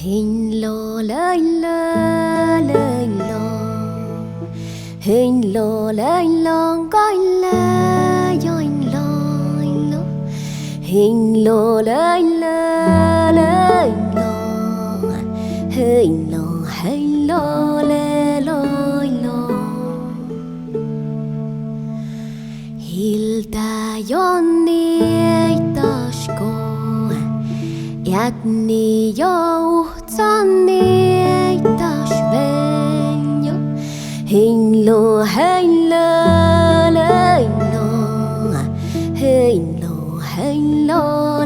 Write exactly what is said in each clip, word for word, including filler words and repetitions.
Tin lo lei lo, lei lo. Hin lo lei lo, gain le, join loi lo. Hin lo lei le, lei lo. Hin lo, hin lo le, loi lo. Hilda jo nieiddaš go, eadni jo uhccan nieiddaš vel jo. Hin lo, hin le, lei lo. Hin lo, hin lo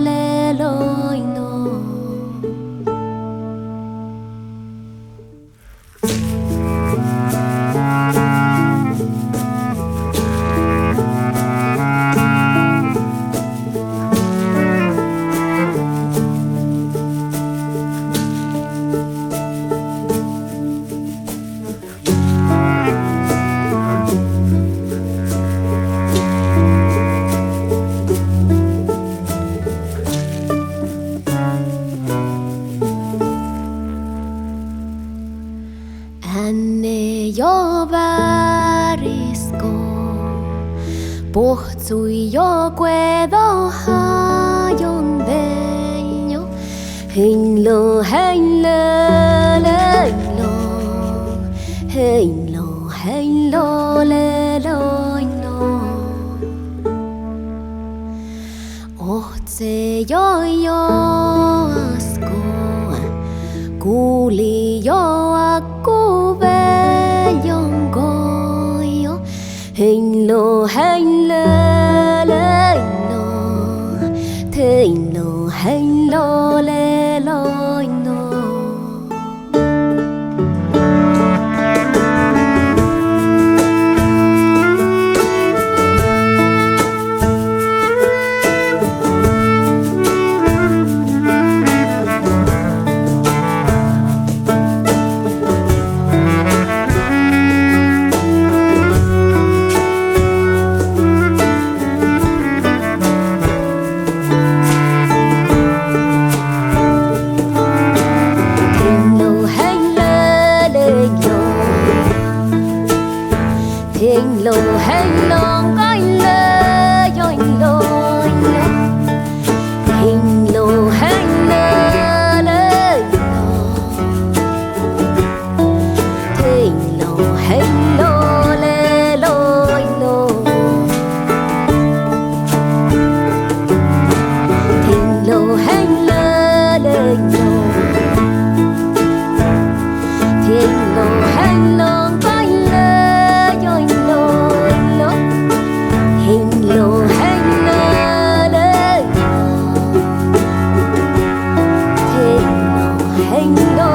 le, loi lo. Eanni jo váris go, bohccui jo guođa hájon vel jo. Hin lo, hin le, lei lo. Hin lo, hin lo le, loi lo. Ohcce jo joas go, guli jo ákku vel jo goijo. Hin lo, hin le, lei lo. Hin lo, hin lo le, loi lo. Hin lo, hin le, lei lo. Hin lo, hin lo, gain le, join loi lo. Hin lo, hin le, lei lo. Hin lo, hin lo le, loi lo. Hin lo, hin le, lei lo. Hin lo, hin lo, gain le, join loi lo. Hin lo, hin le, lei lo. Hin lo, hin lo